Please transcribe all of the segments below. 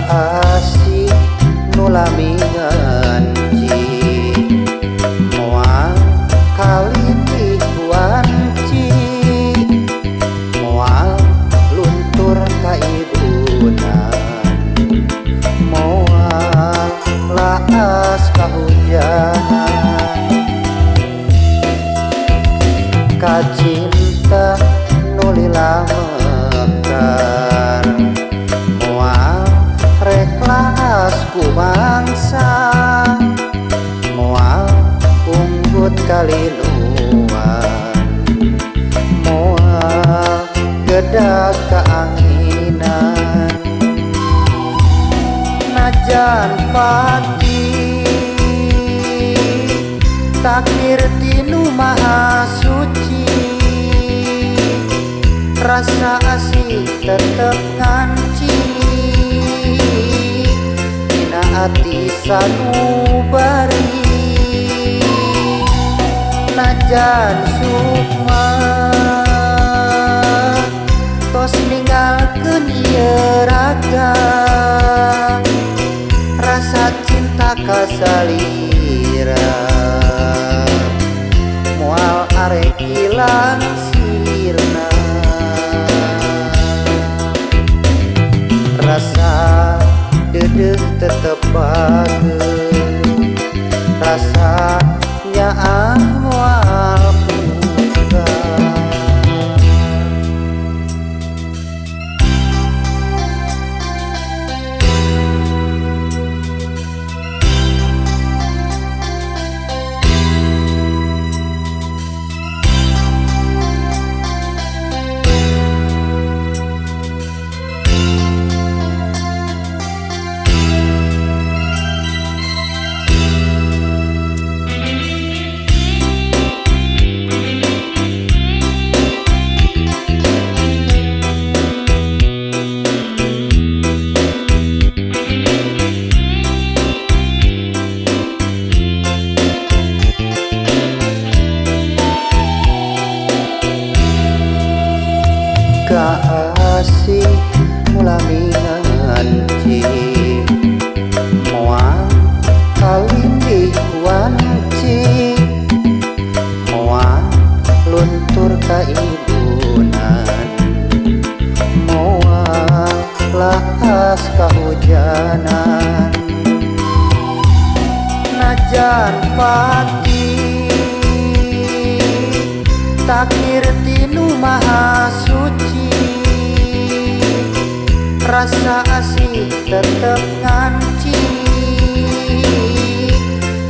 Kaasih nu lami nganci moal kalindih wanci moal luntur kaibunan moal laas kahujanan kacinta nu lila mekar moal rek laas ku mangsa moal unggut kaliluan moal gedag kaanginan najan pati takdir tinu maha suci rasa asih tetep nganci dina ati sanubari najan sukma tos ninggalkeun ieu raga rasa cinta kasalira moal arek ilang sirna rasa deudeuh tetep bageut rasa nyaah moal pungkar. Kaasih nu lami nganci moal kalindih wanci moal luntur kaibunan moal laas kahujanan najan pati takdir tinu maha suci rasa asih tetep nganci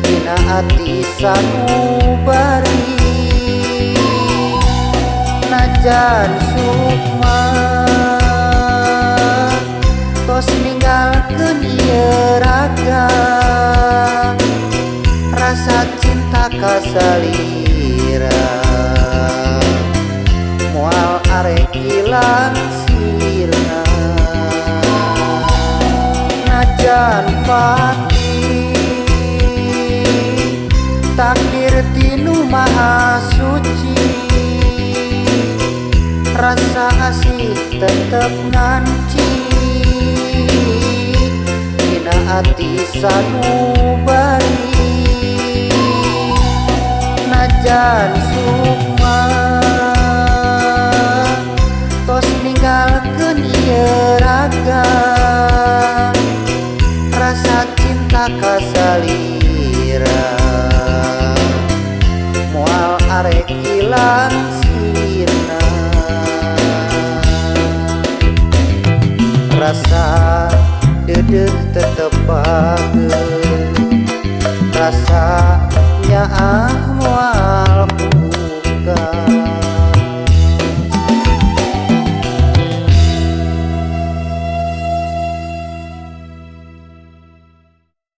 dina ati sanubari najan sukma tos ninggalkeun ieu raga rasa cinta kasalira moal arek ilang sirna najan pati takdir tinu maha suci rasa asih tetep nganci dina ati sanubari najan sukma tos ninggalkeun ieu raga rasa cinta kasalira moal arek ilang sirna rasa deudeuh tetep bageut rasa nyaah moal.